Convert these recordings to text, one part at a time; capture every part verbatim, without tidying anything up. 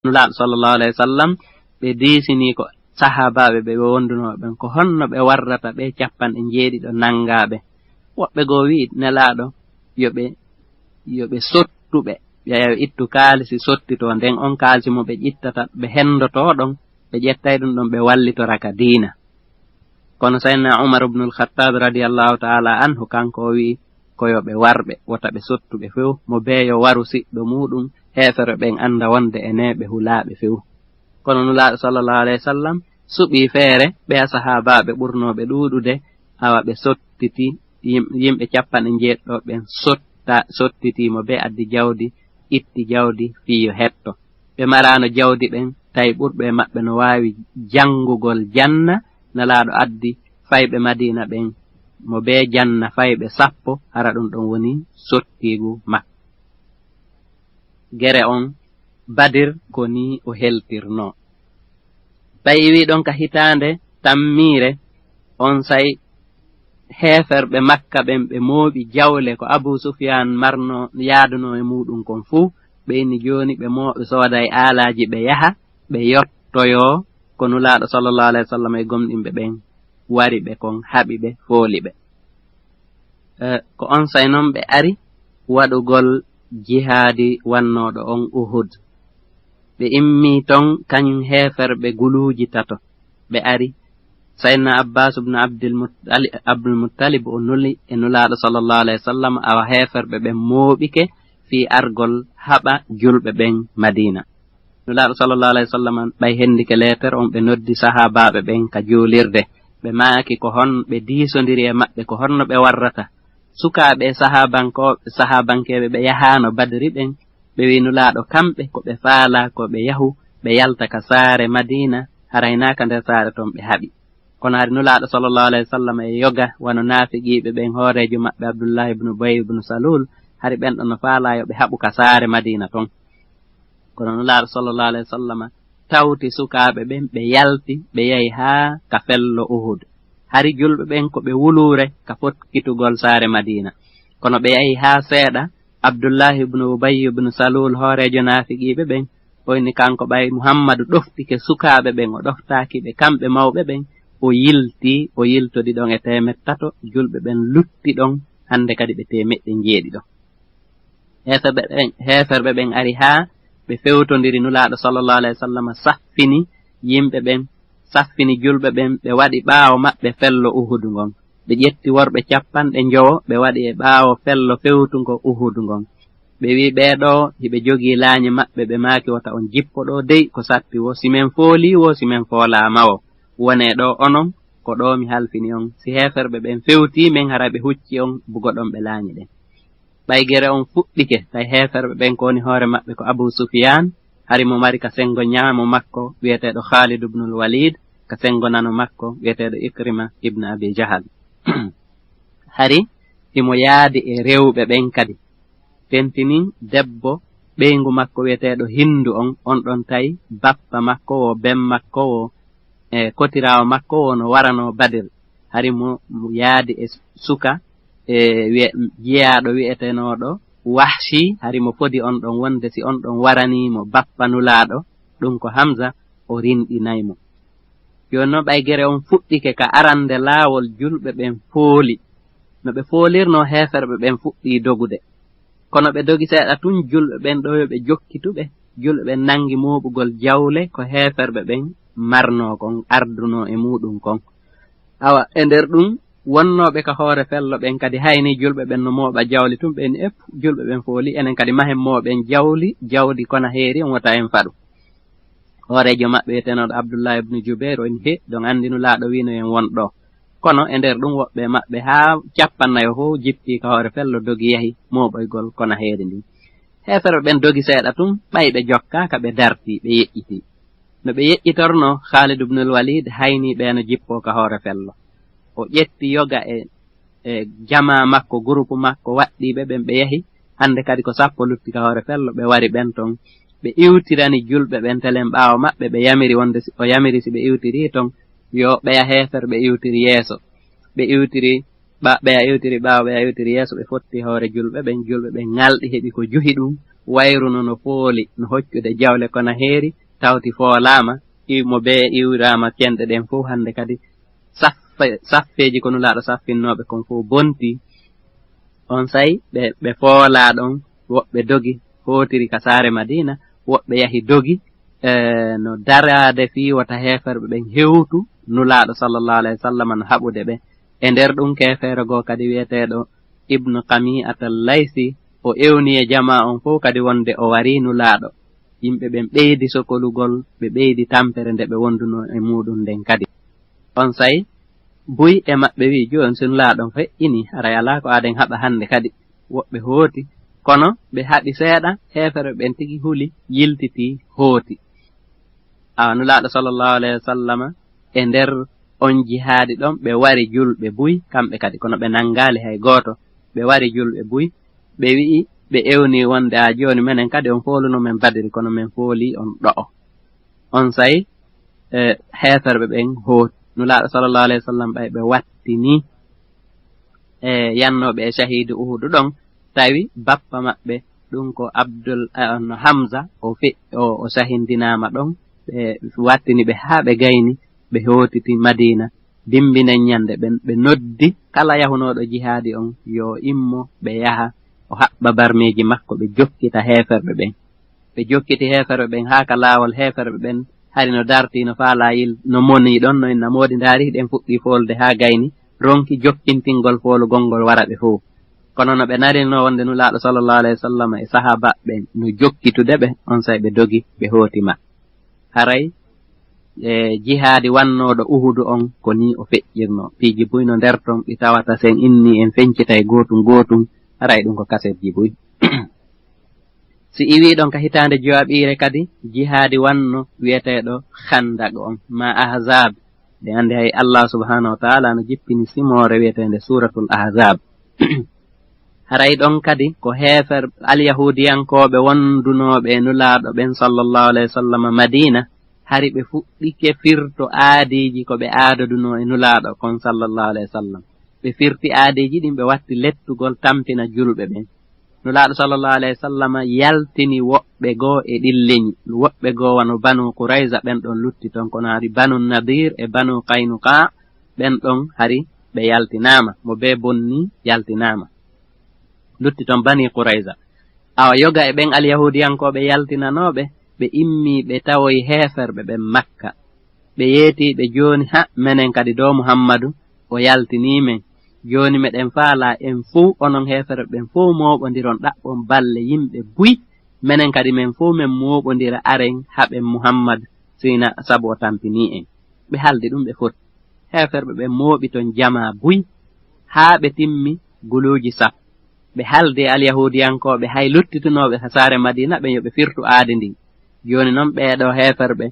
Nulaaɗo sallallahu alayhi wa sallam, ɓe diisinii ko sahaabaaɓe ɓe ɓe wondunoo ɓen, ko honno ɓe warrata ɓe capanɗe njeeɗiɗo nanngaaɓe. Woɓɓe goo wi'i Nelaaɗo yo ɓe, yo ɓe sottu ɓe, ɓe yo ittu kaalisi sottitoo, nden on kaalisi mo ɓe ƴittata, ɓe henndotoo ɗon, ɓe ƴettay ɗum ɗon, ɓe wallitora ka diina. Kono Sayyidina Umar ibnul Khattab radiyallahu ta'ala anhu, kanko o wi'i ko yo ɓe war ɓe, wota ɓe sottu ɓe few, mo bee yo waru siɗɗo muuɗum, heeferɓe ɓen annda wonde e nee ɓe hulaaɓe few. Kono Nulaaɗo sallallahu alayhi wa sallam suɓii feere, ɓe a sahaabaaɓe ɓurnooɓe ɗuuɗude, awa ɓe sottiti yim-, yimɓe capanɗe njeeɗiɗo ɓen sotta-, sottitii mo bee addi jawdi, itti jawdi fii yo hetto. Ɓe maraano jawdi ɓen, tawi ɓurɓe e maɓɓe no waawi janngugol janna, Nelaaɗo addi fayɓe Madiina ɓen, mo bee janna fayɓe sappo, hara ɗum ɗon woni sottiigu makko. Gere on Badir ko nii o heltirnoo. Ɓay iwi ɗon ka hitaande tammiire, on say heeferɓe Makka ɓen ɓe mooɓi jawle ko Abu Sufyaan marno yaadunoo e muuɗum kon fuu, ɓe inni jooni ɓe mooɓe sooday aalaaji ɓe yaha, ɓe yottoyoo ko Nulaaɗo sallallahu alayhi wa sallam e gomɗinɓe ɓen wari ɓe kon, haɓi ɓe, fooli ɓe. Eh, ko on say non ɓe ari waɗugol jihaadi wannooɗo on Uhud. Ɓe immii ton kañum heeferɓe guluuji tato. Ɓe ari, Sayyidina Abbas ibn Abdul Muttalib, Abdul Muttalib o nuli e Nulaaɗo sallallahu alayhi wa sallam, awa heeferɓe ɓen mooɓike fii argol haɓa julɓe ɓen Madiina. Nulaaɗo sallallahu alayhi wa sallam ɓay hendike leeter on, ɓe noddi sahaabaaɓe ɓen ka juulirde. Ɓe maaki ko hon, ɓe diisondiri e maɓɓe ko honno ɓe warrata. Sukaaɓe e sahaabankooɓe, sahaabankeeɓe ɓe yahaano Badri ɓen, ɓe wi'i Nulaaɗo kamɓe ko ɓe faalaa ko ɓe yahu, ɓe yalta ka saare Madiina, hara hinaa ka nder saare ton ɓe haɓi. Kono hari Nulaaɗo sallallahu alayhi wa sallam e yoga wano naafiqiiɓe ɓen, hooreejo maɓɓe Abdullahi ibnu Ubay ibnu Salul, hari ɓen ɗon no faalaa yo ɓe haɓu ka saare Madiina ton. Kono Nulaaɗo sallallahu alayhi wa sallam tawti sukaaɓe ɓen, ɓe yalti, ɓe yahi haa ka fello Uhud. Hari julɓe ɓen ko ɓe wuluure ka fokkitugol saare Madiina. Kono ɓe yahi haa seeɗa, Abdullahi ibnu Ubay ibnu Salul, hooreejo naafiqiiɓe ɓen, o inni kanko ɓay Muhammadu ɗoftike sukaaɓe ɓen, o ɗoftaaki ɓe kamɓe mawɓe ɓen, o yilti, o yiltodi ɗon e teemeɗɗe tato, julɓe ɓen lutti ɗon, hannde kadi ɓe teemeɗɗe njeeɗiɗo. Heeferɓe ɓen, heeferɓe ɓen ari haa ɓe fewtondiri, Nulaaɗo sallallahu alayhi wa sallam saffini yimɓe ɓen, saffini julɓe ɓen, ɓe waɗi ɓaawo maɓɓe fello Uhudu ngon. Ɓe ƴetti worɓe capanɗe njowo, ɓe waɗi e ɓaawo fello fewtungo Uhudu ngon. Ɓe wi'i, "Ɓee ɗoo hiɓe jogii laañe maɓɓe, ɓe maaki wota on jippo ɗoo dey ko satti woo, si men foolii woo, si men foolaama woo. Wonee ɗoo onon, ko ɗoo mi halfini on. Si heeferɓe ɓen fewtii men, hara ɓe hucci on, bugoɗon ɓe laañe ɗen." Ɓay gere on fuɗɗike, tawi heeferɓe ɓen ko woni hoore maɓɓe ko Abu Sufyaan, hari mo mari ka senngo ñaamo makko wi'eteeɗo Khaalid ibnul Waliid, ka senngo nano makko wi'eteeɗo Ikrima ibn Abi Jahal. Hari himo yaadi e rewɓe ɓen kadi. Tentini debbo ɓeyngu makko wi'eteeɗo Hindu on, on ɗon tawi bappa makko woo, ben makko woo, e kotiraawo makko woo no waranoo Badir. Hari mo, mo yaadi e suka, e wi'e-, jiyaaɗo wi'etenooɗo Wahshi, hari mo fodi on ɗon wonde si on ɗon waranii mo bappa Nulaaɗo, ɗum ko Hamza, o rinɗinay mo. Jooni non ɓay gere on fuɗɗike ka arande laawol, julɓe ɓen fooli. No ɓe foolirnoo, heeferɓe ɓen fuɗɗii dogude. Kono ɓe dogi seeɗa tun, julɓe ɓen ɗoo yo ɓe jokkitu ɓe. Julɓe ɓen nangi mooɓugol jawle ko heeferɓe ɓen marnoo kon, ardunoo e muuɗum kon. Awa, e nder ɗum, wonnooɓe ka hoore fello ɓen kadi, hay ni julɓe ɓen no mooɓa jawle tun, ɓe ni, "Ep, julɓe ɓen fooli, enen kadi mahen mooɓen jawli, jawdi kona heeri, on wota en faɗu." Hooreejo maɓɓe wi'etenooɗo Abdullah ibnu Jubayr, o inni, "He, ɗon anndi Nulaaɗo wi'no en won ɗoo." Kono e nder ɗum, woɓɓe maɓɓe haa cappannayo fof jippii ka hoore fello, dogi yahi mooɓoygol kona heeri ndin. Heeferɓe ɓen dogi seeɗa tun, ɓay ɓe jokkaaka, ɓe dartii, ɓe yeƴƴitii. No ɓe yeƴƴitornoo, Khaalid ibnul Waliid haynii ɓee no jippoo ka hoore fello. O ƴetti yoga e, e jamaa makko, gurupu makko, waɗɗiiɓe ɓen, ɓe yahi. Hannde kadi ko sappo lutti ka hoore fello, ɓe wari ɓen ton. Ɓe iwtirani julɓe ɓen telen ɓaawo maɓɓe, ɓe yamiri wonde si, o yamiri si ɓe iwtirii ton, yo ɓeya heeferɓe iwtiri yeeso. Ɓe iwtiri Ɓa-, ɓe a iwtiri ɓaawo, ɓe a iwtiri yeeso, ɓe fotti hoore julɓe ɓen, julɓe ɓen ŋalɗi, heɓi ko juhi ɗum, wayruno no fooli, no hoccude jawle kono heeri, tawti foolaama, iw-, mo bee iwraama kenɗe ɗen fof hannde kadi, saffe-, saffeeji ko Nulaaɗo saffinnooɓe kon fof bonti. On say ɓe, ɓe foolaa ɗon, woɓɓe dogi, hootiri ka saare Madiina, woɓɓe yahi dogi, e, no daraade fii wota heeferɓe ɓen hewtu Nulaaɗo sallallahu alayhi wa sallam no haɓude ɓe. E nder ɗum, keefeero goo kadi wi'eteeɗo Ibnu Qami'at al-Laysi, o ewni e jamaa on fof kadi wonde o warii Nulaaɗo. Yimɓe ɓen ɓeydi sokolugol, ɓe ɓeydi tampere nde ɓe wondunoo e muuɗum nden kadi. On say, buy e maɓɓe wi'i, "Jooni si Nulaaɗo on feƴƴinii, haray alaa ko aaden haɓa hannde kadi." Woɓɓe hooti, kono ɓe haɓi seeɗa, heeferɓe ɓen tigi huli, yiltitii, hooti. Awa, Nulaaɗo sallallahu alayhi wa sallama, e nder on jihaadi ɗon, ɓe wari julɓe buy, kamɓe kadi, kono ɓe nanngaali hay gooto. Ɓe wari julɓe buy, ɓe wi'i, ɓe ewni wonde, "A jooni, menen kadi on fooluno men Badri, kono men fooli on ɗo'o." On say, e, heeferɓe ɓen hooti. Nulaaɗo sallallahu alayhi wa sallam ɓay ɓe wattini, e, yannooɓe e shahiidu Uhudu ɗon, tawi bappa maɓɓe, ɗum ko Abdul, e, no Hamza, o fe-, o, o shahindinaama ɗon, ɓe wattini ɓe haa ɓe gayni, ɓe hootiti Madiina, bimbinen ñande ɓen, ɓe noddi kala yahunooɗo jihaadi on, yo immo, ɓe yaha, o haɓɓa barmeeji makko, ɓe jokkita heeferɓe ɓen. Ɓe jokkiti heeferɓe ɓen haa ka laawol, heeferɓe ɓen hari no dartii, no faalaa yil-, no monii ɗon, no inna moodi ndaari, ɗen fuɗɗii foolude haa gayni, ronki jokkintingol foolugol ngol wara ɓe fow. Kono no ɓe narinoo wonde Nulaaɗo sallallahu alayhi wa sallam e sahaabaaɓe ɓen no jokkitude ɓe, on say ɓe dogi, ɓe hooti Makka. Haray, e, jihaadi wannooɗo Uhudu on, ko nii o feƴƴirnoo. Piiji buy no nder ton, ɗi tawata sen inni en fencitay gootum gootum, haray ɗum ko kasetji buy. Si iwii ɗon ka hitaande jowaɓiire kadi, jihaadi wanno wi'eteeɗo Khandaq on, ma Ahzab. Ɗen anndi hay Allah subhanahu wa ta'ala no jippini simoore wi'eteende Suuratul Ahzab. Haray ɗon kadi ko heefer alyahuudiyankooɓe wondunooɓe e Nulaaɗo ɓen sallallahu alayhi wa sallam Madiina, hari ɓe fuɗɗike firto aadiiji ko ɓe aadodunoo e Nulaaɗo kon sallallahu alayhi wa sallam. Ɓe firti aadiiji ɗin, ɓe watti lettugol tampina julɓe ɓen. Nulaaɗo sallallahu alayhi wa sallam yaltini woɓɓe goo e ɗin leñi, woɓɓe goo wano Banu Qurayza ɓen ɗon lutti ton, kono hari Banu Nadir e Banu Qaynuqa ɓen ɗon hari ɓe yaltinaama, mo bee bonni yaltinaama. Lutti ton Bani Qurayza. Awa yoga e ɓen alyahuudiyankooɓe yaltinanooɓe, ɓe immii ɓe tawoyi heeferɓe ɓen Makka. Ɓe yeetii ɓe jooni, ha, menen kadi ɗoo Muhammadu o yaltinii men. Jooni meɗen faalaa en fow, onon heeferɓe ɓen fow mooɓondiron ɗaɓɓon balle yimɓe buy. Menen kadi men fow men mooɓondira aren haɓen Muhammadu sina sabu o tampinii en. Ɓe haldi ɗum ɓe foti. Heeferɓe ɓen mooɓi ton jamaa buy haa ɓe timmi guluuji sappo. Ɓe haldi e alyahuudiyankooɓe hay luttitunooɓe ka saare Madiina ɓen yo ɓe firtu aadi ndin. Jooni non ɓee ɗoo heeferɓe,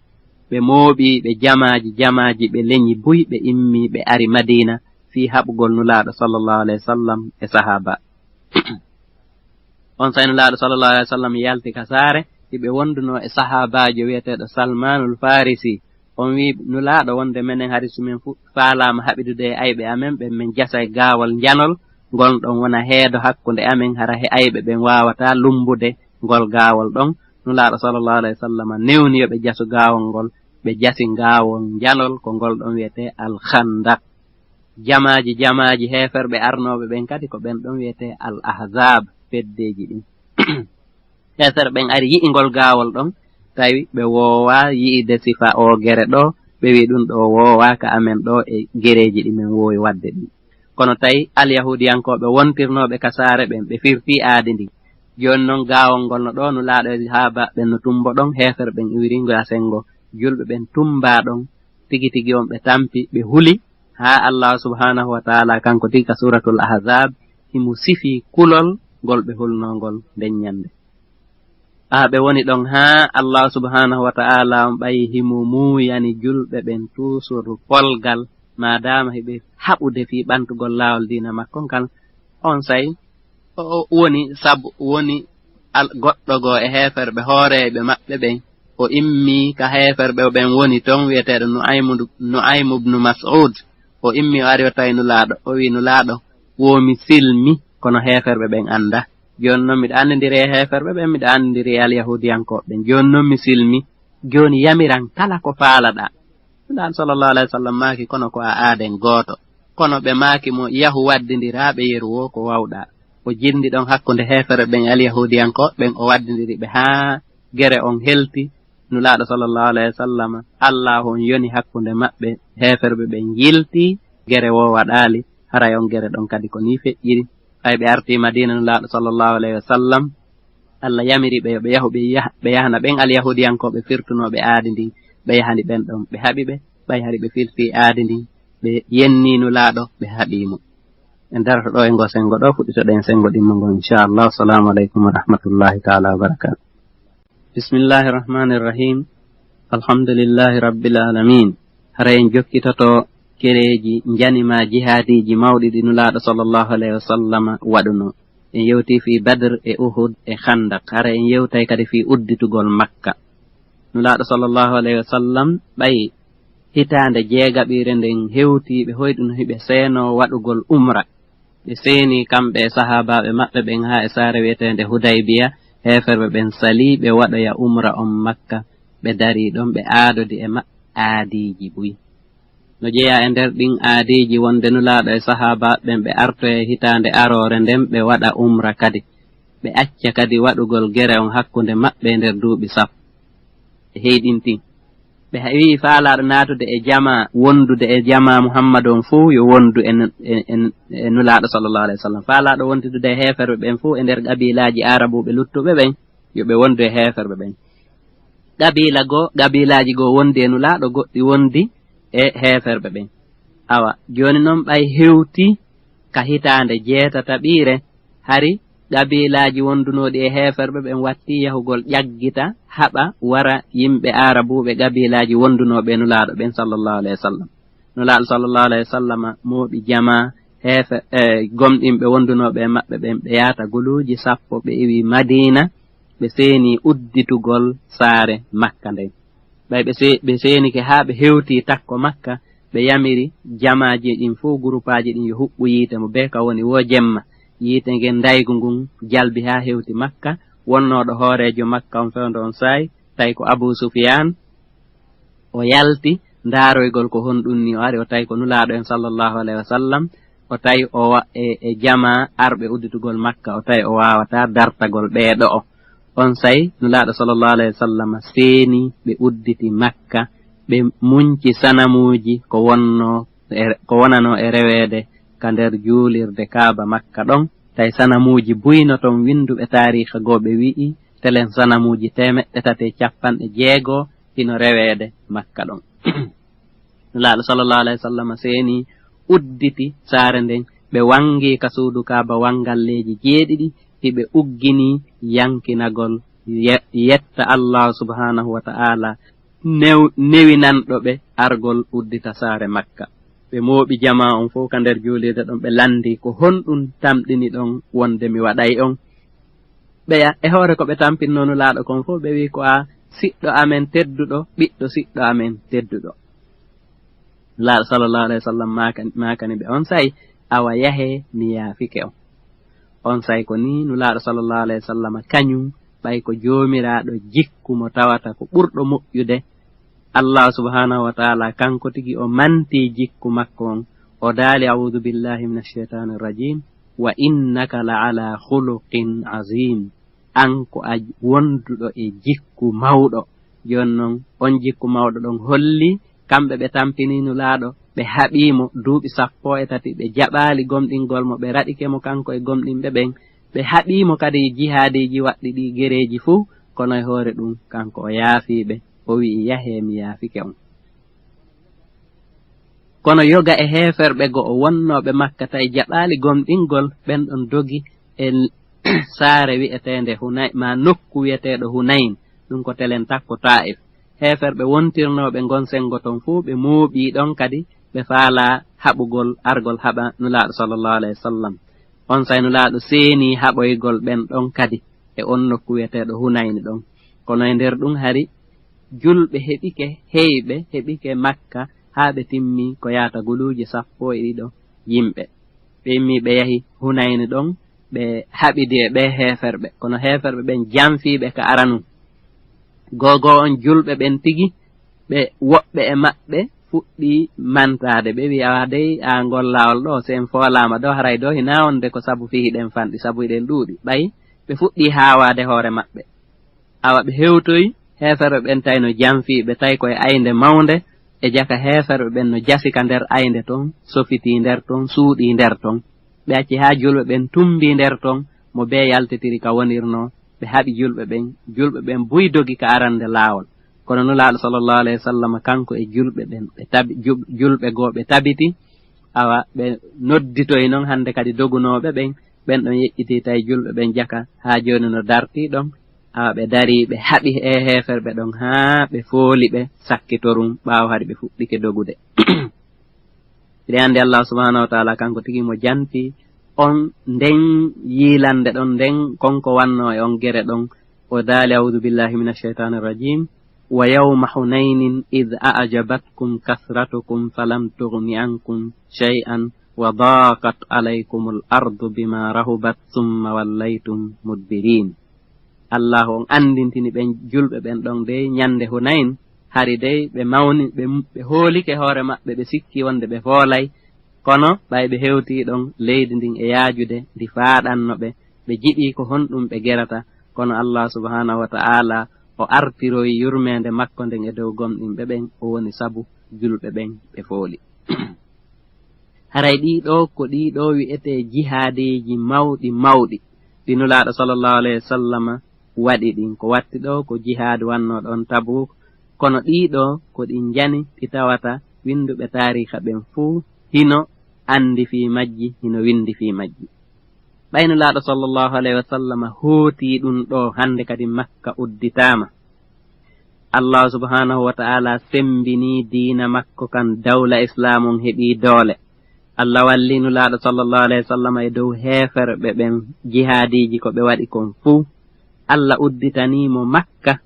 ɓe mooɓi ɓe jamaaji, jamaaji, ɓe leñi buy, ɓe immi, ɓe ari Madiina fii haɓugol Nulaaɗo sallallahu alayhi wa sallam e sahaaba. On saa'i Nulaaɗo sallallahu alayhi wa sallam yalti ka saare, hiɓe wondunoo e sahaabaajo wi'eteeɗo Salmaanul Faarisi. On wi'i Nulaaɗo wonde menen hari si men fu-, faalaama haɓidude e ayɓe amen ɓen, men jasay gaawol njanol, ngol ɗon wona heedo hakkunde amen, hara he ayɓe ɓen waawataa lumbude ngol gaawol ɗon. Nulaaɗo sallallahu alayhi wa sallam newni yo ɓe jasu gaawol ngol, ɓe jasi gaawol njanol, ko ngol ɗon wi'etee Al-Khandaq. Jamaaji, jamaaji heeferɓe arnooɓe ɓen kadi ko ɓen ɗon wi'etee Al-Ahzab, feddeeji ɗin. Heeferɓe ɓen ari yi'i ngol gaawol ɗon, tawi ɓe woowaa yi'ide sifa oogere ɗoo, ɓe wi'i ɗum ɗoo woowaa ka amen ɗoo e gereeji ɗi men woowi waɗde ɗin. Kono tawi alyahuudiyankooɓe wontirnooɓe ka saare ɓen, ɓe firtii aadi ndin. Jooni non gaawol ngol no ɗoo, Nulaaɗo e sahaabaaɓe ɓen no tumbo ɗon, heeferɓe ɓen iwiri ngol a senngo, julɓe ɓen tumbaa ɗon, tigi tigi on ɓe tampi, ɓe huli, haa Allah subhanahu wa ta'ala kanko tigi ka Suuratul Ahzab, himo sifii kulol ngol ɓe hulnoo ngol nden ñande. Haa ɓe woni ɗon haa Allah subhanahu wa ta'ala on ɓayi himo muuyani julɓe ɓen toujours polgal, maadaama hiɓe haɓude fii ɓantugol laawol diina makko on kan. On saa'i, o, o woni sabu, woni al-, goɗɗo goo e heeferɓe hooreeɓe maɓɓe ɓen. O immii ka heeferɓe ɓen woni ton wi'eteeɗo Nu'aymu, Nu'aymu ibnu Mas'ud. O immii o ari o tawi Nulaaɗo. O wi'i, "Nulaaɗo, Wo mi silmi, kono heeferɓe ɓen anndaa. Jooni non miɗo anndindiri e heeferɓe ɓen, miɗo anndindiri e alyahuudiyankooɓe ɓen. Jooni non mi silmi. Jooni yamiran kala ko faalaɗaa. Nulaaɗo sallallahu alayhi wa sallam maaki, kono ko a aaden gooto. Kono ɓe maaki mo, yahu waddindiraa ɓe yeru woo ko waawɗaa. O jilndi ɗon hakkunde heeferɓe ɓen e alyahuudiyankooɓe ɓen, o waddindiri ɓe haa gere on helti. Nulaaɗo sallallahu alayhi wa sallam, Allaahu on yoni hakkunde maɓɓe, heeferɓe ɓen yilti, gere woo waɗaali, haray on gere ɗon kadi ko nii feƴƴiri. Ɓay ɓe artii Madiina, Nulaaɗo sallallahu alayhi wa sallam, Allah yamiri ɓe yo ɓe yahu, ɓe yah-, ɓe yahana ɓen alyahuudiyankooɓe firtunooɓe aadi ndin, ɓe yahani ɓen ɗon, ɓe haɓi ɓe, ɓay hari ɓe firtii aadi ndin, ɓe yennii Nulaaɗo, ɓe haɓii mo. En darata ɗoo e ngoo senngo ɗoo, fuɗɗitoɗen senngo ɗimmo ngon, inchallah. Assalamu aleykum wa rahmatullahi taala wa barakatuh. Bismillahi rahmani rahim. Alhamdulillahi rabbil alamin. Hara en jokkitoto kereeji njani maa jihaadiiji mawɗi ɗi Nulaaɗo sallallahu alayhi wa sallam waɗunoo. En yewtii fii Badr e Uhud e Khandaq. Hara en yewtay kadi fii udditugol Makka. Nulaaɗo sallallahu alayhi wa sallam, ɓay hitaande jeegaɓiire nden hewtii ɓe, hoyɗun hiɓe seenoo waɗugol umra. Ɓe seenii kamɓe e sahaabaaɓe maɓɓe ɓen haa e saare wi'eteende Hudaybiya, heeferɓe ɓen salii ɓe waɗoya umra on Makka. Ɓe darii ɗon, ɓe aadodi e maɓɓe aadiiji buy. No jeyaa e nder ɗin aadiiji wonde Nulaaɗo e sahaabaaɓe ɓen ɓe artoya e hitaande aroore nden, ɓe waɗa umra kadi. Ɓe acca kadi waɗugol gere on hakkunde maɓɓe e nder duuɓi sappo. Ɓe heyɗintii. Ɓe ha-, wi'i faalaaɗo naatude e jamaa, wondude e jamaa Muhammadu on fow yo wondu e nu-, e, e, e Nulaaɗo sallallahu alayhi wa sallam. Faalaaɗo wondude e heeferɓe ɓen fow e nder qabiilaaji Aarabuuɓe luttuɓe ɓen, yo ɓe wondu e heeferɓe ɓen. Qabiila goo, qabiilaaji goo wondi e Nulaaɗo, goɗɗi wondi e heeferɓe ɓen. Awa, jooni non ɓay hewtii ka hitaande jeetataɓiire, hari qabiilaaji wondunooɗi e heeferɓe ɓen wattii yahugol ƴaggita, haɓa, wara yimɓe Aarabuuɓe qabiilaaji wondunooɓe e Nulaaɗo ɓen sallallahu alayhi wa sallam. Nulaaɗo sallallahu alayhi wa sallam mooɓi jamaa heefe-, e, gomɗinɓe wondunooɓe e maɓɓe ɓen, ɓe yaata guluuji sappo, ɓe iwi Madiina, ɓe seeni udditugol saare Makka nden. Ɓay ɓe se-, ɓe seenike haa ɓe hewtii takko Makka, ɓe yamiri jamaaji ɗin fow, gurupaaji ɗin, yo huɓɓu yiite mo, bee ka woni woo jemma. Yiite ngen ndaygu ngun jalbi haa hewti Makka, wonnooɗo hooreejo Makka on fewndo on saa'i, tawi ko Abu Sufyaan. O yalti ndaaroygol ko honɗun ni, o ari, o tawi ko Nulaaɗo en sallallahu alayhi wa sallam, o tawi o wa-, e, e jamaa arɓe udditugol Makka, o tawi o waawataa dartagol ɓee ɗo'o. Onsay Nulaaɗo sallallahu alayhi wa sallam seeni ɓe udditi Makka, ɓe munci sanamuuji ko wonnoo e, ko wonanoo e reweede ka nder juulirde Kaaba Makka ɗon. Tawi sanamuuji buy no ton, winnduɓe taariika goo ɓe wi'i, telen sanamuuji teemeɗɗe tati e cappanɗe jeego hino reweede Makka ɗon. Nulaaɗo sallallahu alayhi wa sallam seeni udditi saare nden, ɓe wangi ka suudu Kaaba wangalleeji jeeɗiɗi, hiɓe uggini yankinagol ye-, yetta Allahu subhanahu wa ta'ala, new-, newinanɗo ɓe argol uddita saare Makka. Ɓe mooɓi jamaa on fow ka nder juulirde ɗon, ɓe lanndii, "Ko honɗun tamɗini ɗon wonde mi waɗay on?" Ɓeya, e hoore ko ɓe tampinnoo Nulaaɗo kon fow, ɓe wi'i, "Ko a siɗɗo amen tedduɗo, ɓiɗɗo siɗɗo amen tedduɗo." Nulaaɗo sallallahu alayhi wa sallam maaka-, maakani ɓe, "Onsay, awa yahee, mi yaafike on." Onsay ko nii Nulaaɗo sallallahu alayhi wa sallam kañun, ɓay ko Joomiraaɗo jikku mo tawata ko ɓurɗo moƴƴude, Allah subhanahu wa ta'ala kanko tigi o manti jikku makko on. O daali, "A'udhu billahi minash shaitanir rajim. Wa innaka la ala khuluqin azim." An ko a wonduɗo e jikku mawɗo. Jooni non, on jikku mawɗo ɗon holli kamɓe ɓe tampini Nulaaɗo, ɓe haɓii mo duuɓi sappo e tati, ɓe jaɓaali gomɗingol mo, ɓe raɗike mo kanko e gomɗinɓe ɓen. Ɓe haɓii mo kadi jihaadiiji waɗɗi ɗi gereeji fuu, kono e hoore ɗum, kanko o yaafii ɓe, o wi'i, "Yahee, mi yaafike on." Kono yoga e heeferɓe go'o wonnooɓe Makka tawi jaɓaali gomɗingol, ɓen ɗon dogi e saare wi'eteende Hunay-, maa nokku wi'eteeɗo Hunayn, ɗum ko telen takko Taa'if. Heeferɓe wontirnooɓe ngon senngo ton fuu, ɓe mooɓii ɗon kadi, ɓe faalaa haɓugol argol haɓa Nulaaɗo sallallahu alayhi wa sallam. Onsay Nulaaɗo seenii haɓoygol ɓen ɗon kadi e on nokku wi'eteeɗo Hunayni ɗon. Kono e nder ɗum hari, julɓe heɓike, heyɓe heɓike Makka haa ɓe timmi ko yaata guluuje sappo e ɗiɗo yimɓe. Ɓe immii ɓe yahi Hunayni ɗon, ɓe haɓidi e ɓee heeferɓe. Kono heeferɓe ɓen janfii ɓe ka aranun. Goo goo on julɓe ɓen tigi, ɓe woɓɓe e maɓɓe fuɗɗii mantaade. Ɓe wi'i, "Awa dey, aa ngol laawol ɗoo, si en foolaama ɗoo, haray ɗoo hinaa wonde ko sabu fii hiɗen fanɗi, sabu hiɗen ɗuuɗi." Ɓay ɓe fuɗɗii haawaade hoore maɓɓe. Awa ɓe hewtoyi, heeferɓe ɓen tawi no janfii ɓe, tawi ko e aynde mawnde, e jaka heeferɓe ɓen no jasi ka nder aynde ton, sofitii nder ton, suuɗii nder ton. Ɓe acci haa julɓe ɓen tumbii nder ton, mo bee yaltitiri ka wonirnoo, ɓe haɓi julɓe ɓen, julɓe ɓen buy dogi ka arande laawol. Kono Nulaaɗo sallallahu alayhi wa sallam, kanko e julɓe ɓen, ɓe tabi-, ju-, julɓe goo ɓe tabiti, awa ɓe nodditoyi non hande kadi dogunooɓe ɓen, ɓen ɗon yeƴƴitii tawi julɓe ɓen jaka haa jooni no dartii ɗon, awa ɓe darii, ɓe haɓi e heeferɓe ɗon haa ɓe fooli ɓe sakkitorun ɓaawo hari ɓe fuɗɗike dogude. Hiɗen anndi Allah subhanahu wa ta'ala kanko tigi mo janti on nden yiilande ɗon, nden konko wannoo e on gere ɗon. O daali, "A'udhu billahi minash shaytanir rajim. Wa yawma Hunaynin idh a'jabatkum kathratukum falam tughni ankum shay'an wa daqat alaykumul ardu bima rahubat thumma wallaytum mudbirin." Allahu on anndintini ɓen julɓe ɓen ɗon dey ñande Hunayn, hari dey ɓe mawni, ɓe, ɓe hoolike hoore maɓɓe, ɓe sikki wonde ɓe foolay. Kono ɓay ɓe hewtii ɗon, leydi ndin e yaajude, ndi faaɗanno ɓe, ɓe jiɗii ko honɗum ɓe gerata. Kono Allah subhanahu wa ta'ala o artiroyi yurmeende makko nden e dow gomɗinɓe ɓen, o woni sabu julɓe ɓen ɓe fooli. Haray ɗii ɗoo ko ɗii ɗoo wi'etee jihaadiiji mawɗi mawɗi, ɗi Nulaaɗo sallallahu alayhi wa sallama waɗi ɗin. Ko watti ɗoo ko jihaadu wannoo ɗon Tabuuk, kono ɗii ɗoo ko ɗi njani, ɗi tawata winnduɓe taariika ɓen fuu hino anndi fii majji, hino winndi fii majji. Ɓay Nulaaɗo sallallahu alayhi wa sallama hootii ɗum ɗoo, hannde kadi Makka udditaama. Allahu subhanahu wa ta'ala semmbinii diina makko kan, dawla Islaam on heɓii doole. Allah wallii Nulaaɗo sallallahu alayhi wa sallam e dow heeferɓe ɓen, jihaadiiji ko ɓe waɗi kon fuu. Allah udditanii mo Makka.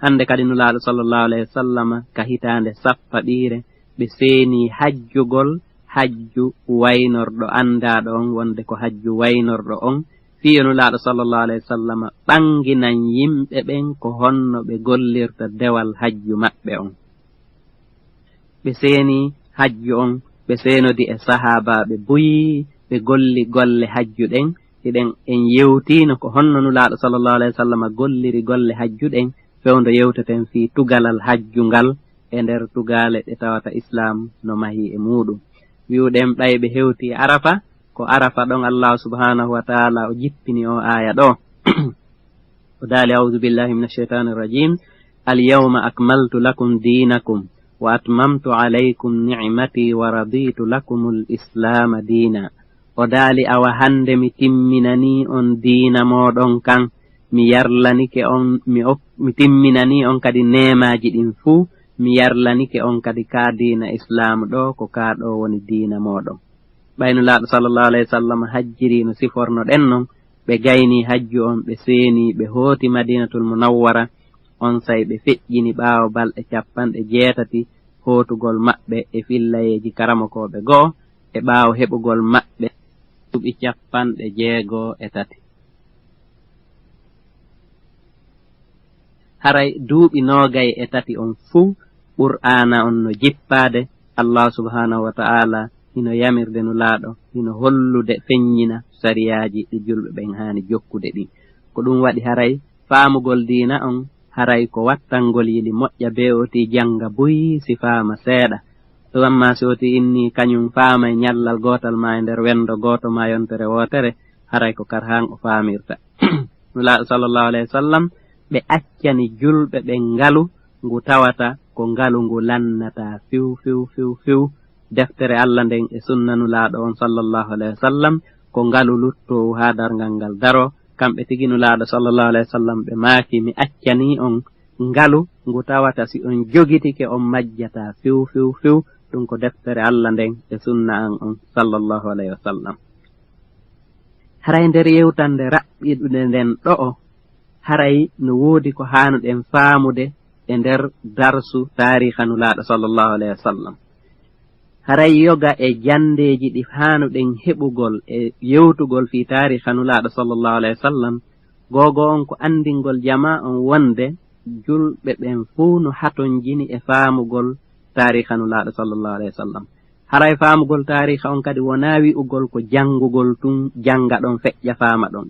Hannde kadi Nulaaɗo sallallahu alayhi wa sallam ka hitaande sappaɓiire, ɓe seenii hajjugol, hajju waynorɗo anndaaɗo on wonde ko hajju waynorɗo on, fii yo Nulaaɗo sallallahu alayhi wa sallam ɓannginan yimɓe ɓen ko honno ɓe gollirta dewal hajju maɓɓe on. Ɓe seeni hajju on, ɓe seenodi e sahaabaaɓe buy, ɓe golli golle hajju ɗen. Hiɗen, en yewtiino ko honno Nulaaɗo sallallahu alayhi wa sallam golliri golle hajju ɗen, fewndo yewteten fii tugalal hajju ngal e nder tugaale ɗe tawata Islaam no mahii e muuɗum. Wi'uɗen ɓay ɓe hewtii Arafa, ko Arafa ɗon Allahu subhanahu wa ta'ala o jippini o aaya ɗoo. O daali, "A'udhu billahi minash shaytanir rajim. Al yawma akmaltu lakum dinakum wa atmamtu alaykum ni'mati wa raditu lakumul islaama diina." O daali, "Awa hannde mi timminanii on diina mooɗon kan, mi yarlanike on, mi ok-, mi timminanii on kadi neemaaji ɗin fuu, mi yarlanike on kadi kaa diina Islaam ɗoo, ko kaa ɗoo woni diina mooɗon." Ɓay Nulaaɗo sallallahu alayhi wa sallam hajjiri no siforno ɗen non, ɓe gaynii hajju on, ɓe seenii, ɓe hooti Madinatul Munawwara. Onsay ɓe feƴƴini ɓaawo balɗe capanɗe jeetati hootugol maɓɓe e fillayeeji karamokooɓe goo, e ɓaawo heɓugol maɓɓe duuɓi capanɗe jeego e tati. Haray duuɓi noogay e tati on fuu, Qur'aana on no jippaade, Allah subhanahu wa ta'ala hino yamirde Nulaaɗo, hino hollude feññina sariyaaji ɗi julɓe ɓen haani jokkude ɗin. Ko ɗum waɗi haray faamugol diina on, haray ko wattangol yili moƴƴa, bee o tii jannga buy si faama seeɗa. To amma si o tii inni kañum faama e ñallal gootal maa e nder wendo gooto maa yontere wootere, haray ko kar han o faamirta. Nulaaɗo sallallahu alayhi wa sallam, ɓe accani julɓe ɓen ngalu ngu tawata ko ngalu ngu lannataa fiw, fiw, fiw, fiw. Deftere Allah nden e sunna Nulaaɗo on sallallahu alayhi wa sallam ko ngalu luttoowu haa darngal ngal daroo. Kamɓe tigi Nulaaɗo sallallahu alayhi wa sallam ɓe maaki, "Mi accanii on ngalu ngu tawata si on jogitike on majjataa fiw, fiw, fiw." Ɗum ko deftere Allah nden e sunna an on sallallahu alayhi wa sallam. Haray nder yewtande raɓɓiɗude nden ɗo'o, haray no woodi ko haanuɗen faamude e nder darsu taariika Nulaaɗo sallallahu alayhi wa sallam. Haray yoga e janndeeji ɗi haanuɗen heɓugol e yewtugol fii taariiha Nulaaɗo sallallahu alayhi wa sallam, googo on ko anndingol jamaa on wonde julɓe ɓen fuu no hatonjini e faamugol taariiha Nulaaɗo sallallahu alayhi wa sallam. Haray faamugol taariiha on kadi wonaa wi'ugol ko janngugol tun, jannga ɗon feƴƴa faama ɗon.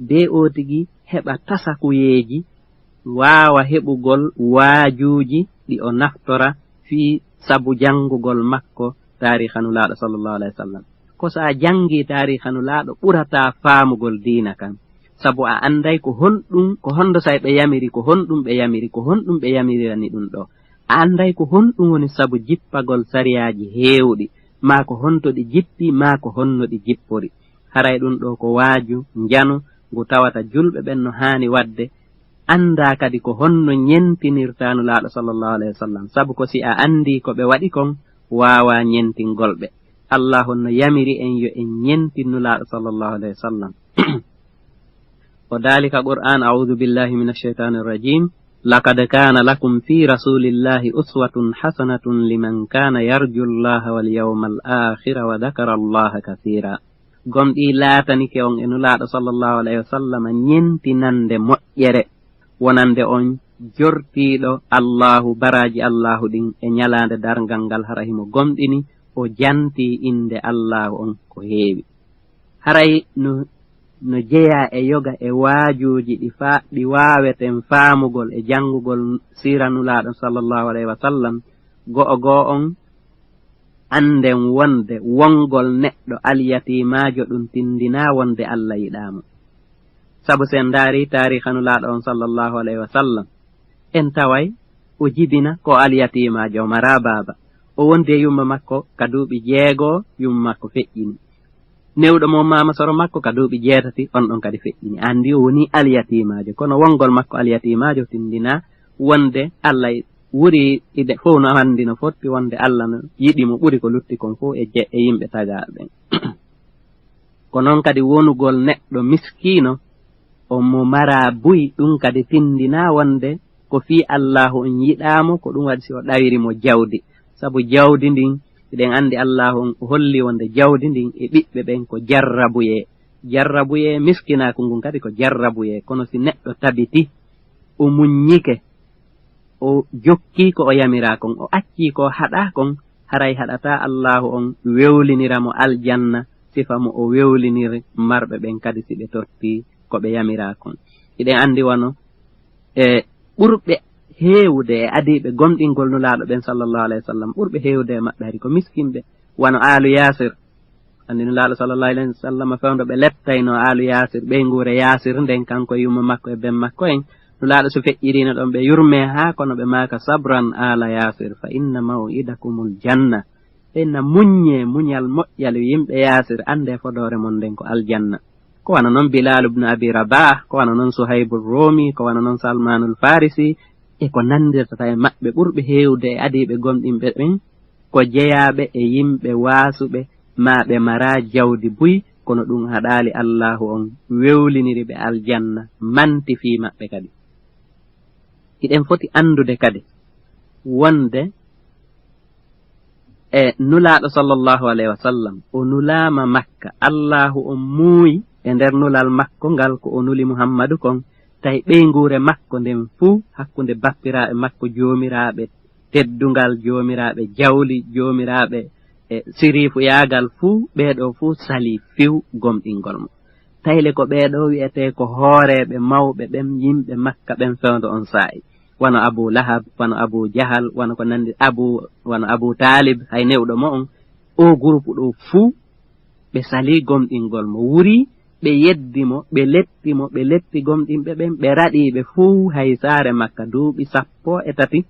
Bee oo tigi heɓa tasakuyeeji, waawa heɓugol waajuuji ɗi o naftora fii sabu janngugol makko taariiha Nulaaɗo sallallahu alayhi wa sallam. Ko so a janngii taariiha Nulaaɗo ɓurataa faamugol diina kan. Sabu a annday ko honɗum, ko honɗo say ɓe yamiri, ko honɗum ɓe yamiri, ko honɗum ɓe yamirani ɗum ɗoo. A annday ko honɗum woni sabu jippagol sariyaaji heewuɗi, maa ko honto ɗi jippi, maa ko honno ɗi jippori. Haray ɗum ɗoo ko waaju, njano, ngu tawata julɓe ɓen no haani waɗde, anndaa kadi ko honno ñentinirtaa Nulaaɗo sallallahu alayhi wa sallam. Sabu ko si a anndii ko ɓe waɗi kon, waawaa ñentingol ɓe. Allaahu no yamiri en yo en ñentin Nulaaɗo sallallahu alayhi wa sallam. O daali ka Qur'aan, أعوذ بالله من الشيطان الرجيم. لقد كان لكم في رسول الله أسوة حسنة لمن كان يرجو الله واليوم الآخر وذكر الله كثيرا. Gomɗii laatanike on e Nulaaɗo sallallahu alayhi wa sallam ñentinande moƴƴere, wonande on jortiiɗo Allaahu, baraaji Allaahu ɗin e ñalaande darngal ngal, hara himo gomɗini, o jantii innde Allaahu on ko heewi. Haray no, no jeyaa e yoga e waajuuji ɗi fa-, ɗi waaweten faamugol e janngugol siira Nulaaɗo sallallahu alayhi wa sallam, go'o go'o on, annden wonde wonngol neɗɗo alyatiimaajo ɗum tinndinaa wonde Alla yiɗaa mo. Sabu si en ndaarii taariiha Nulaaɗo on sallallahu alayhi wa sallam, en taway o jibina ko alyatiimaajo, o maraa baaba. O wondi e yumma makko ka duuɓi jeego, yumma makko feƴƴini. Newɗo mo maama soro makko ka duuɓi jeetati, on ɗon kadi feƴƴini. Anndi o wonii alyatiimaajo, kono wonngol makko alyatiimaajo tinndinaa wonde Alla wuri ide fow no anndi no fotti wonde Alla no yiɗi mo ɓuri ko lutti kon fow e je-, e yimɓe tagaaɓe ɓen. Ko non kadi wonugol neɗɗo miskiino, o mo maraa buy, ɗum kadi tinndinaa wonde ko fii Allaahu on yiɗaa mo, ko ɗum waɗi si o ɗawiri mo jawdi. Sabu jawdi ndin, hiɗen anndi Allaahu on o holli wonde jawdi ndin e ɓiɓɓe ɓen ko jarrabuyee. Jarrabuyee, miskinaaku ngun kadi ko jarrabuyee. Kono si neɗɗo tabiti, o muññike, o jokkii ko o yamiraa kon, o accii ko o haɗaa kon, haray haɗataa Allaahu on wewlinira mo aljanna, sifa mo o wewliniri marɓe ɓen kadi si ɓe tottii ko ɓe yamiraa kon. Hiɗen anndi wano e ɓurɓe heewude e adiiɓe gomɗingol Nulaaɗo ɓen sallallahu alayhi wa sallam, ɓurɓe heewude e maɓɓe hari ko miskinɓe, wano aalu Yaasir. Anndi Nulaaɗo sallallahu alayhi wa sallam fewndo ɓe lettaynoo aalu Yaasir, ɓeynguure Yaasir nden, kanko e yumma makko e ben makko en. Nulaaɗo so feƴƴiriino ɗon, ɓe yurmee haa kono ɓe maaka, "Sabran aala Yaasir, fa inna maw'idakumul janna." Ɓe na muññee muñal moƴƴal, yimɓe Yaasir, anndee fodoore mon nden ko aljanna. Ko wano non Bilaalu ibnu Abi Rabaah, ko wano non Suhaybu Roomi, ko wano non Salmaanul Faarisi, e ko nanndirtata e maɓɓe ɓurɓe heewde e adiiɓe gomɗinɓe ɓen, ko jeyaaɓe e yimɓe waasuɓe, maa ɓe maraa jawdi buy, kono ɗum haɗaali Allaahu on wewliniri ɓe aljanna, manti fii maɓɓe kadi. Hiɗen foti anndude kadi wonde e Nulaaɗo sallallahu alayhi wa sallam, o nulaama Makka, Allaahu on muuyi e nder nulal makko ngal ko o nuli Muhammadu kon, tawi ɓeynguure makko nden fuu, hakkunde bappiraaɓe makko joomiraaɓe teddungal, joomiraaɓe jawli, joomiraaɓe, e, siriifuyaagal fuu, ɓee ɗoo fuu salii fiw gomɗingol mo. Tayle ko ɓee ɗoo wi'etee ko hooreeɓe mawɓe ɓen, yimɓe Makka ɓen fewndo on saa'i. Wano Abu Lahab, wano Abu Jahal, wano ko nanndi Abu, wano Abu Taalib, hay newɗo mo on, oo gurupu ɗoo fuu, ɓe salii gomɗingol mo, wurii, ɓe yeddi mo, ɓe letti mo, ɓe letti gomɗinɓe ɓen, ɓe raɗii ɓe fuu hay saare Makka duuɓi sappo e tati.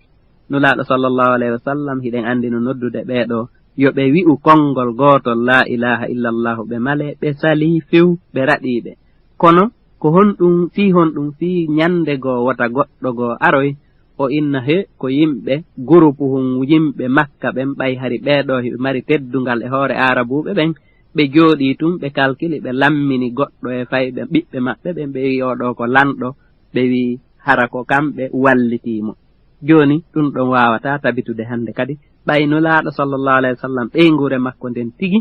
Nulaaɗo sallallahu alayhi wa sallam, hiɗen anndi no noddude ɓee ɗoo, yo ɓe wi'u konngol gootol, "Laa ilaaha illallahu," ɓe malee, ɓe salii few, ɓe raɗii ɓe. Kono ko honɗum, fii honɗum, fii ñannde goo wota goɗɗo goo aroy, o inna, "He, ko yimɓe gurupuhun yimɓe Makka ɓen, ɓay hari ɓee ɗoo hiɓe mari teddungal e hoore Aarabuuɓe ɓen." Ɓe jooɗii tun, ɓe kalkili, ɓe lammini goɗɗo e fayɓe ɓiɓɓe maɓɓe ɓen, ɓe wi'i, "Oo ɗoo ko lanɗo," ɓe wi'i, "Hara ko kamɓe wallitii mo." Jooni, ɗum ɗon waawataa tabitude hannde kadi, ɓay Nulaaɗo sallallahu alayhi wa sallam, ɓeynguure makko nden tigi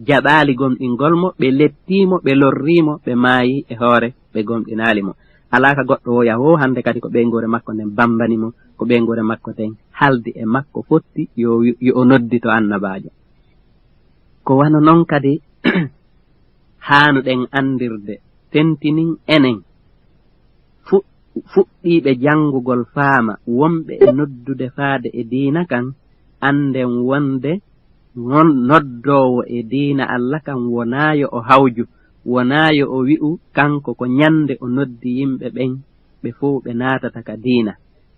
jaɓaali gomɗingol mo, ɓe lettii mo, ɓe lorrii mo, ɓe maayi e hoore, ɓe gomɗinaali mo. Alaa ka goɗɗo wo yaha wo hannde kadi ko ɓeynguure makko nden bambani mo, ko ɓeynguure makko nden haldi e makko fotti yo, yo o noddito annabaajo. Ko wano non kadi haanuɗen anndirde, tentinin enen fu-, fuɗɗiiɓe janngugol faama, wonɓe e noddude faade e diina kan, annden wonde non noddoowo e diina Alla kan wonaa yo o hawju, wonaa yo o wi'u kanko ko ñande o noddi yimɓe ɓen, ɓe fow ɓe naatata ka diina.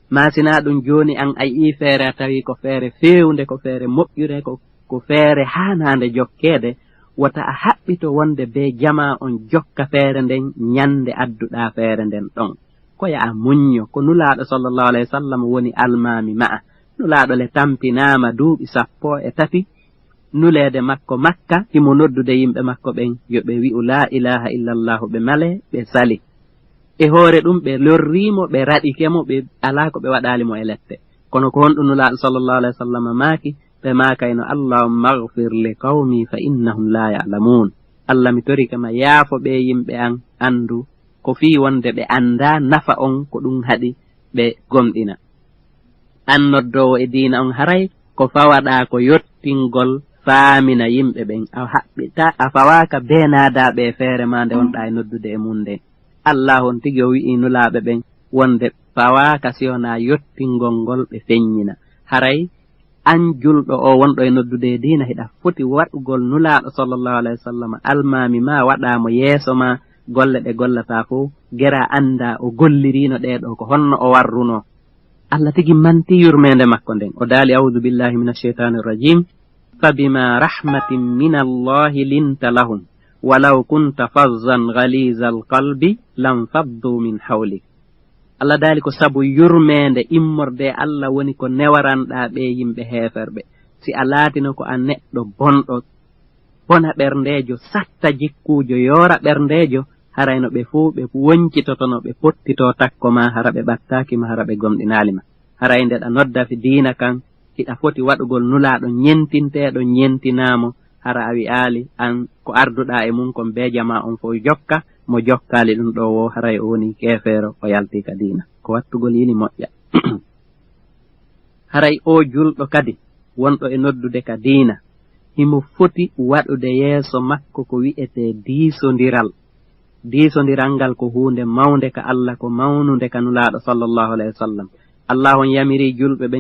Maa sinaa ɗum jooni an a yi'ii feere a tawi ko feere feewnde, ko feere moƴƴure, ko, ko feere haanaande jokkeede, wota a haɓɓito wonde bee jamaa on jokka feere nden ñande adduɗaa feere nden ɗon. Ko ya a muñño, ko Nulaaɗo sallallahu alayhi wa sallam woni almaami ma'a. Nulaaɗo le tampinaama duuɓi sappo e tati, nuleede makko Makka, himo noddude yimɓe makko ɓen yo ɓe wi'u laa ilaaha illallaahu, ɓe male, ɓe sali. E hoore ɗum, ɓe lorrii mo, ɓe raɗike mo, ɓe alaa ko ɓe waɗaali mo e lette. Kono ko honɗum Nulaaɗo sallallahu alayhi wa sallam maaki? Ɓe maakayno, "Allahumma ighfir li qawmi fa innahum laa ya'lamuun." Alla, mi torike ma, yaafo ɓee yimɓe an, anndu ko fii wonde ɓe anndaa nafa on, ko ɗum haɗi ɓe gomɗina. An noddoowo e diina on, haray ko fawaɗaa ko yottingol faamina yimɓe ɓen. A haɓɓita, a fawaaka bee naadaaɓe e feere maa nde wonɗaa e noddude e mum nden. Allaahu on tigi o wi'i nulaaɓe ɓen wonde fawaaka si wonaa yottingol ngol ɓe feññina. Haray an julɗo o wonɗo e noddude e diina, hiɗa foti waɗugol Nulaaɗo sallallahu alayhi wa sallam almaami maa, waɗaa mo yeeso maa, golle ɗe gollataa fow, geraa anndaa o golliriino ɗee ɗoo, ko honno o warrunoo. Alla tigi manti yurmeende makko nden. O daali, "A'uudu billahi mina sheytaani rajim. Fa bima rahmatin min Allahi linta lahum. Walaw kunta fazzan ghalizal qalbi lam faddu min hawlik." Alla daali, "Ko sabu yurmeende immorde e Alla woni ko newaranɗaa ɓee yimɓe heeferɓe. Si a laatino ko a neɗɗo bonɗo, bona ɓerndeejo, satta jikkuujo, yoora ɓerndeejo, harayno ɓe fow ɓe woncitotono, ɓe pottitoo takko maa, hara ɓe ɓattaaki ma, hara ɓe gomɗinaali ma. Haray nde ɗa nodda fi diina kan, hiɗa foti waɗugol Nulaaɗo ñentinteeɗo, ñentinaa mo, hara a wi'aali an ko arduɗaa e mum kon bee jamaa on fow jokka, mo jokkaali ɗum ɗoo wo, haray o woni keefeero, o yaltii ka diina." Ko wattugol yini moƴƴa. Haray oo julɗo kadi wonɗo e noddude ka diina, himo foti waɗude yeeso makko ko wi'etee diisondiral. Diisondiral ngal ko huunde mawnde ka Alla, ko mawnunde ka Nulaaɗo sallallahu alayhi wa sallam. Allaahu on yamirii julɓe ɓen